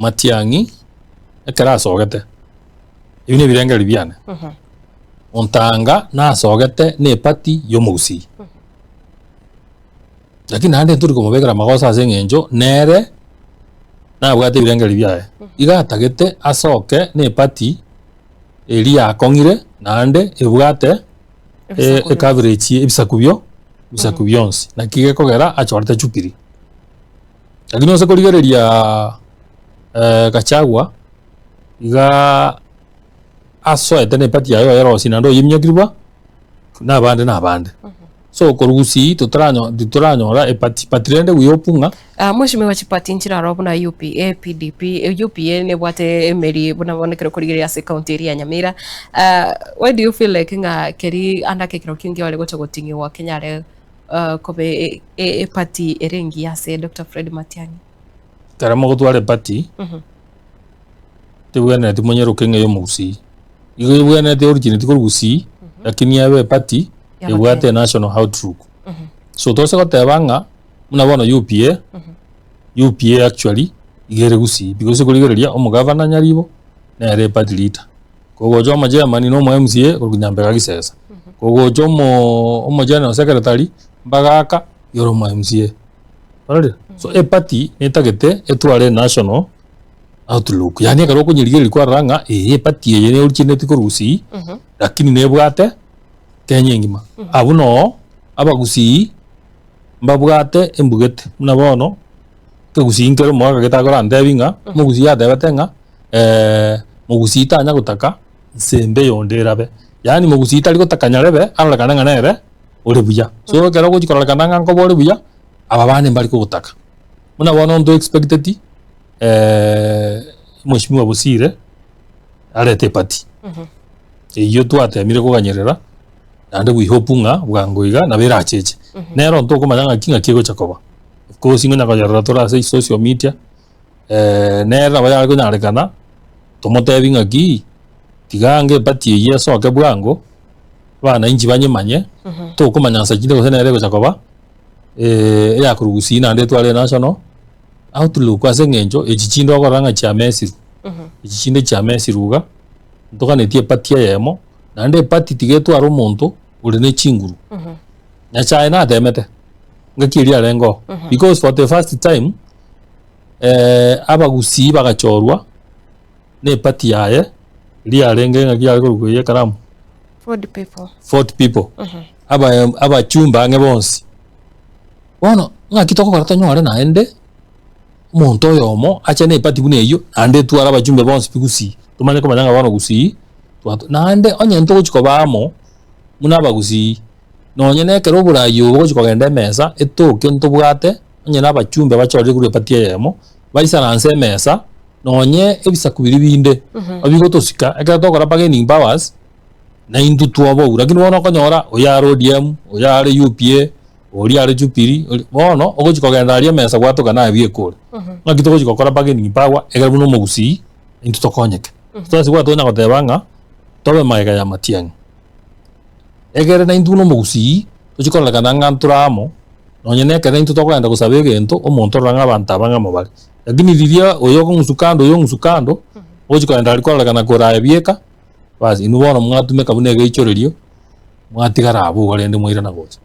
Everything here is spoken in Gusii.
Matiang'i ekero asogete, ebi na ebirengererio biane, Ontanga nasogete na eparty ya omogusii. Lakini naende ntori komobekera amagoso ase eng'encho nere nabwate ebirengererio biaye. Iga atagete asoke na eparty eria yakong'ire naende ebwate Ebisaku bionsi. ecoverage ebisaku bio ebisaku bionsi. Naki gekogera achorete Jubilee. Lakini ase korigereria Gachagua, igaa asoete na eparty yaye oyerosie naende oyeminyokiri bwa na abande na abande. So korwa gusii totaranyo titoranyora eparty but rende we hope ng'a. Ah, Mheshimiwa chiparty nchire aro buna UPA, PDP, UPA nebwate emeri buna bono ekero okorigereria ase ecounty eria ya Nyamira. Ah, why do you feel like ng'a keri ande ake ekero kingi ore gocha goting'iwa kenyare koba eparty ere engiya ase Doctor Fred Matiang'i? Ekero mogotwara eparty, tebwenereti monyeroke ng'a ey'omogusii. Igo ebwenerete originate korwa gusii, lakini ebe eparty ebwate enational outlook. So tose goteba ng'a buna bono UPA, UPA actually iga ere gusii because okorigereria omogavana Nyaribo nere eparty leader. Kogocha omochairman na omo MCA korwa Nyambega Gisesa, kogocha omo omogeneral secretary Mbagaka iga ore omo MCA. Ororire? So eparty netagete etware enational outlook yaani ekero okonyerigereria kwarora ng'a eye eparty eye ne originate korwa gusii lakini nebwate Kenya engima. Abwo noo abagusii mbabwate embugete buna bono ekegusii nkere omogaka gete akorantebi ng'a omogusii atebete ng'a mogusii tanya gotaka nsembe yonde erabe, yaani mogusii tari gotaka nyarebe arorekane ng'a nere ore buya. So ekero ogochi kororekana ng'a nkoba ore buya, aba bande mbari kogotaka. Buna bono nto expecteti mweshimiwa Bosire arete eparty, eywo twatemire koganyerera naende we hope ng'a bwango iga nabo eracheche. Nero ntokomanya ng'aki ng'aki egocha koba. Of course ngonya koyerora tore ase social media. Nere nabo yare konyarekana, tomotebi ng'aki, tiga ange eparty eyio esoke bwango, abananchi banyemanye, tokomanya nsa chinde gose nere egocha koba eyakorwa gusii naende etware enational outlook ase eng'encho echi chinde okorora ng'a chiamesirwe, echi chinde chiamesirwe iga, ntoganetie eparty eyemo, naende eparty tiga etware omonto ore ne chinguru. Nyachae natemete, ngaki eria arenge oo, because for the first time. Abagusii bagachorwa nepati yaye eria yarenge ng'aki yare korokwa eye ekaramu? Ford people. Ford people. Aba abachumbe ang'e bonsi. Bono ng'aki tokogora tonyore naende omonto oyomo ache na epati buna eyio naende etware abachumbe bonsi pi gusii. Tomanye komanya ng'a bono gusii twato naende onye ntogochi koba amo buna abagusii nonye na ekero oborai obo bogochi kogenda emesa etoke ntobwate. Onye nabachumbe bachorire korwa eparty eyemo, baisaranse emesa, nonye ebisaku biria binde bigotosika, ekero tokora bargaining powers, naintwe twaboura. Lakini bono okonyora, oyo are ODM, oyo are UPA, oria are Jubilee, oria, bono ogochi kogenda aria emesa gwatoka naye bieka ore. Ng'aki togochi gokora bargaining power, ekero buna omogusii, intwe tokonyeke. Totasi gwatonya goteba ng'a, tobe magega ya matiang'i. Ekere naintwe buna omogusii, tochie kororekana ng'a ntore amo, nonye na ekero naintwe tokogenda gosaba egento, omonto orore ng'a abanto aba ng'amo bare. Lakini riria oyo okong'usu kando oyo ong'usu kando, ogochi kogenda aria kororekana kore aye bieka, bas inwe bono mwatumeka buna egeichorerio, mwatigara abwo igo rende mwairana gocha.